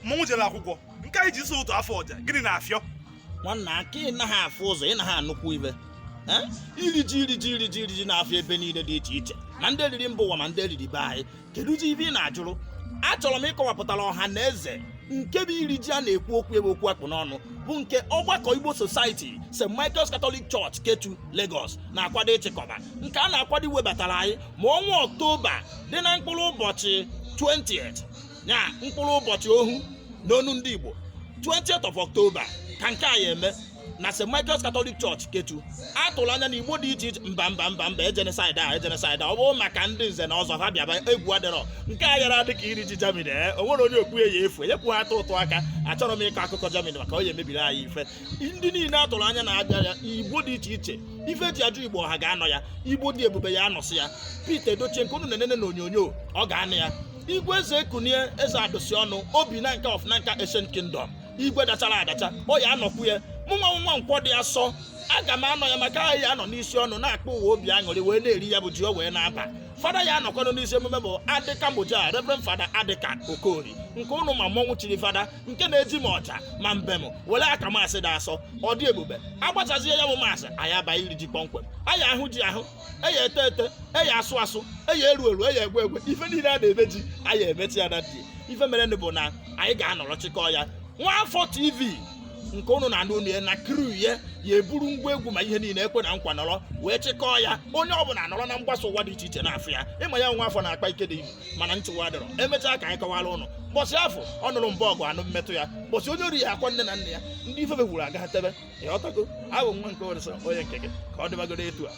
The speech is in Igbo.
Mmọnwụ jere akwụkwọ nke anyị ji isi ụtụ afọ ọja, gịnị na-afịọ? Nwanna, aka ị naghị afụ ụzọ, ị naghị anụkwu ibe. Iri ji, iri ji, iri ji, iri ji na-afịa ebe niile dị iche iche, ma ndị eriri mba ụwa ma ndị eriri be anyị. Kedụzi ibe ị na-ajụrụ? Achọrọ m ịkọwapụtara ọha na eze nke bụ iri ji a na-ekwu okwu ebe okwu akpụ n'ọnụ bụ nke ọgbakọ Igbo Society St. Michael's Catholic Church, Ketu, Lagos na-akwado ịchịkọba, nke a na-akwado iwebatara anyị ma ọnwa Ọktoba dị na mkpụrụ ụbọchị 20th, ya mkpụrụ ụbọchị ohu n'onu ndị Igbo, 20th of October, ka nke a ya eme na St. Michael's Catholic Church, Ketu. Atụrụ anya na Igbo dị iche iche, mba mba mba mba, ejene side a, ejene side a. Ọ bụrụ maka ndị nze na ọzọ, ha bịaba, egwu adịrọ. Nke a yara dị ka iri ji Germany. Ee, o nwere onye okpu ya efu enyekwu ha atụ ụtụ aka. Achọrọ m ịkọ akụkọ Germany maka onye mebiri anyị ife. Ndị niile atụrụ anya na-abịa ya, Igbo dị iche iche, ife eji ajụ Igbo ọha ga-anọ ya, Igbo dị ebube ya anọsị ya. Pete Edochie nke unu na-enene n'onyonyo, ọ ga-anọ ya. Igwe Eze Ekunie, Eze Adụsị Ọnụ Obi na Nka of Nanka Ancient Kingdom, igwe dachara adacha, ọ ya anọkwu ya. Mụ nwa nwa nkwọ dị asọ, aga m anọ ya maka anyị anọ n'isi ọnụ na-akpọ ụwa obi aṅụrị wee na-eri ya bụ ji o wee na-aba. Fada ya anọkwanụ n'isi emume bụ Adịka Moja, Reverend Fada Adịka Okori, nke ụnụ ma mmọnwụ chiri fada, nke na-eji ma ọja ma mbem were aka maasị dị asọ. Ọ dị ebube. Agbachazie ya bụ maasị, anyị abaghị iri ji kpọmkwem. Anyị ahụ ji ahụ, eya ete ete, eya asụ asụ, eya eru eru, eya egwe egwe, ife niile a na-eme ji anyị emetụ ya na dị. Ife mere bụ na anyị ga-anọrọ chịkọọ ya. Nwafọ TV nke ụnụ na-anụ unu ya na crew ya ya eburu ngwa egwu ma ihe niile ekwe na nkwa nọrọ wee chịkọọ ya. Onye ọbụla nọrọ na mgbasa ụwa dị iche iche na-afụ ya. Ịma ya, nwa afọ na-akpa ike dị ibu, mana nchịwa adịrọ. Emechaa ka anyị kọwara ụnụ. Mbọsị afọ ọ nụrụ mbọ ọgụ anụ mmetụ ya, mbọsị onye ori ya akwa nne na nna ya, ndị ifefe gwuru aga ha tebe. Ịghọtago? Abụ nwa nke ọrịsọ onye nke gị ka ọ dịbagoro etu a.